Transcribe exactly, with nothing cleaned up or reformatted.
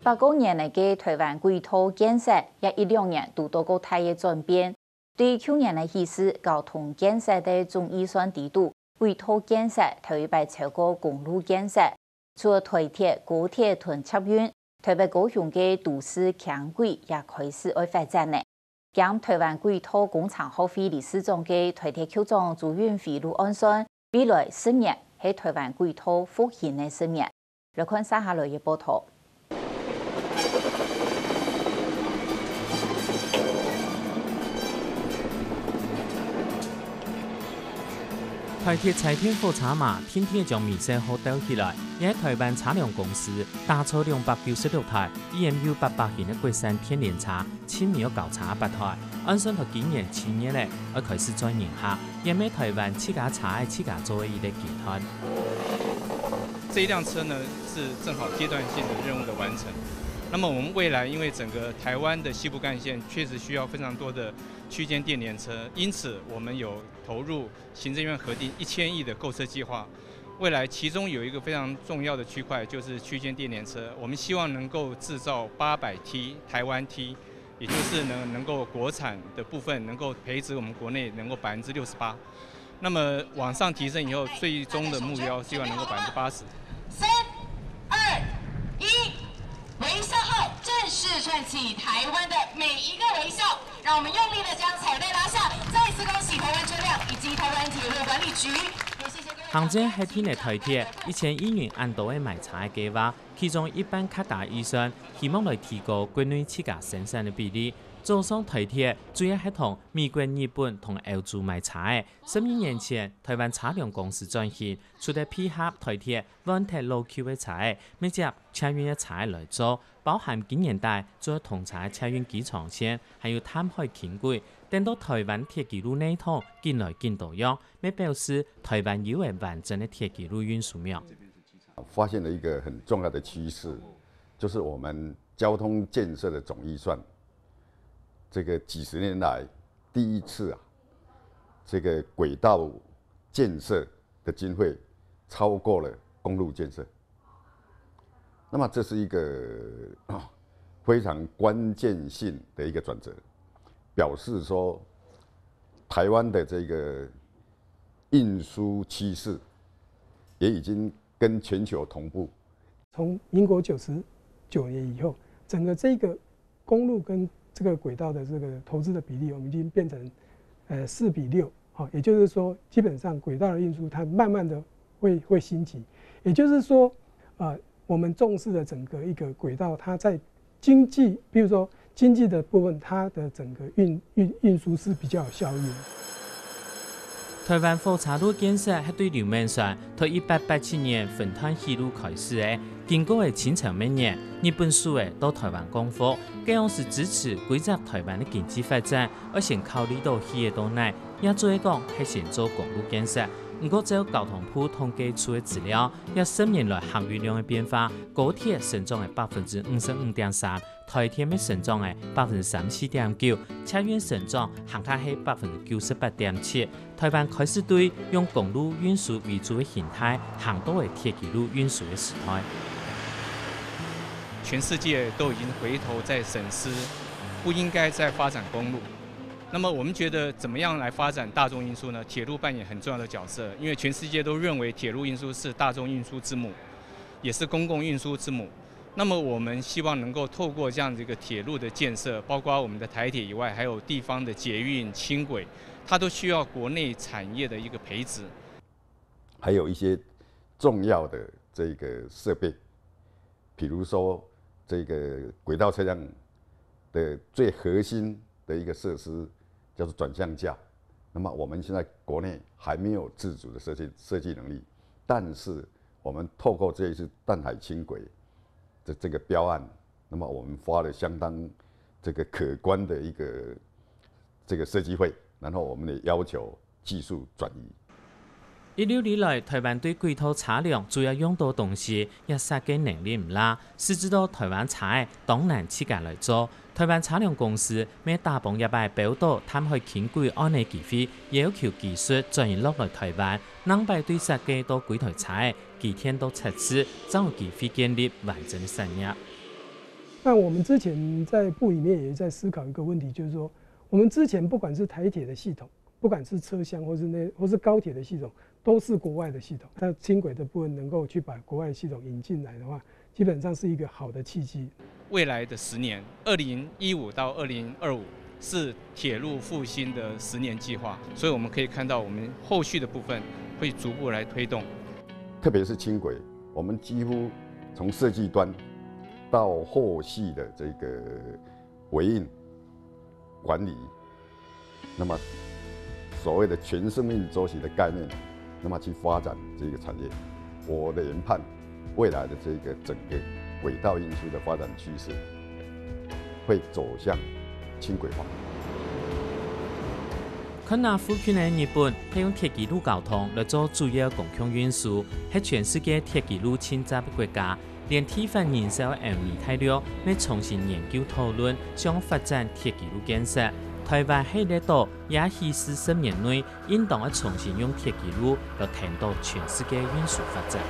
百過年个台灣軌道建設，這一兩年堵著過大个轉變。對舊年个起勢，交通建設个總預算裡肚，軌道建設頭一擺超過公路建設。除了台鐵、高鐵同捷運，台北高雄个都市輕軌也開始愛發展呢。 兼台灣軌道工程學會理事長个台鐵局長朱運輝就按算，未來十年係台灣軌道復興个十年。來看接下來个報導。台鐵柴田火車嘛，定定將美食好兜起來，也係台灣車輛公司打造兩百九十六台EMU八百型个國產電聯車， 盡尾愛交車八台，按算到今年七月咧，愛開始載人客，也係台灣自家車仔自家做个一个階段。這一輛車呢，是正好階段性的任務的完成。那麼我們未來因為整個台灣的西部幹線確實需要非常多的區間電聯車，因此我們有投入行政院核定一千億的購車計劃。未來其中有一個非常重要的區塊就是區間電聯車，我們希望能夠製造八百T台灣T，也就是呢能夠國產的部分能夠培植我們國內能夠百分之六十八。那麼往上提升以後，最終的目標希望能夠百分之八十。三、二、一，微笑号正式串起台湾的每一个微笑。让我们用力的将彩带拉下，再次恭喜台湾车辆以及台湾铁路管理局。也谢谢各位。行政核定个台鐵一千億元恁多个買車个計劃，其中一半較大預算，希望來提高國內自家生產个比例。早上台鐵主要係同美國、日本同歐洲買車个。十二年前，台灣車輛公司轉型，除了配合台鐵換忒老舊个車个，乜接捷運个車个來做， 包含今年底做通車个捷運機場線，還有淡海輕軌，等到台灣鐵枝路系統緊來緊多樣，乜表示台灣有个完整个鐵枝路運輸網。發現了一個很重要的趨勢，就是我們交通建設的總預算，這個幾十年來第一次啊，這個軌道建設的經費超過了公路建設。那麼這是一個非常關鍵性的一個轉折，表示說台灣的這個運輸趨勢也已經跟全球同步。從民國九十九年以後，整個這個公路跟這個軌道的這個投資的比例，我們已經變成呃四比六。好，也就是說，基本上軌道的運輸它慢慢的會會興起。也就是說，呃，我們重視的整個一個軌道，它在經濟，比如說經濟的部分，它的整個運運運輸是比較有效益的。台灣火車路建設係對劉銘傳在一八八七年分段起路開始个，經過个清朝末年，日本時代到台灣光復，該央時支持歸隻台灣个經濟發展，愛先考慮到起个到哪，也做得講係先做公路建設。毋過照交通部統計處个資料，這十年來客運量个變化，高鐵成長个百分之五十五點三， 台鐵乜成長个百分之三十四點九，捷運成長還較係百分之九十八點七。台灣開始對用公路運輸為主个形態，行到个鐵枝路運輸个時代。全世界都已經回頭在審視，不應該再發展公路。那麼我們覺得怎麼樣來發展大眾運輸呢？鐵路扮演很重要的角色，因為全世界都認為鐵路運輸是大眾運輸之母，也是公共運輸之母。 那麼我們希望能夠透過這樣的一個鐵路的建設，包括我們的台鐵以外，還有地方的捷運、輕軌，它都需要國內產業的一個培植。還有一些重要的這個設備，比如說這個軌道車輛的最核心的一個設施叫做轉向架。那麼我們現在國內還沒有自主的設計設計能力，但是我們透過這一次淡海輕軌 的這個標案，那麼我們花了相當這個可觀的一個這個設計費，然後我們也要求技術轉移。一路以來，台灣對軌道車輛主要用到東西，也設計能力毋罅，使致到台灣車仔當難自家來做。台灣車輛公司乜打幫這擺標到淡海輕軌案个機會，要求技術轉移落來台灣，另擺對設計到幾台車仔， 機電到測試，正有機會建立完整个產業。那我们之前在部里面也在思考一个问题，就是说，我们之前不管是台铁的系统，不管是车厢或是那或是高铁的系统，都是国外的系统。那轻轨的部分能够去把国外的系统引进来的话，基本上是一个好的契机。未来的十年，二零一五到二零二五是铁路复兴的十年计划，所以我们可以看到我们后续的部分会逐步来推动。特别是轻轨，我们几乎从设计端到后续的这个维运管理，那么所谓的全生命周期的概念，那么去发展这个产业。我的研判，未来的这个整个轨道运输的发展趋势会走向轻轨化。看那附近个日本，係用鐵枝路交通來做主要公共運輸，係全世界鐵枝路盡雜个國家。連地方人少个歐美大陸，乜重新研究討論，想發展鐵枝路建設。台灣係列島，也係四十年內，應當愛重新用鐵枝路來𢯭到全世界運輸發展。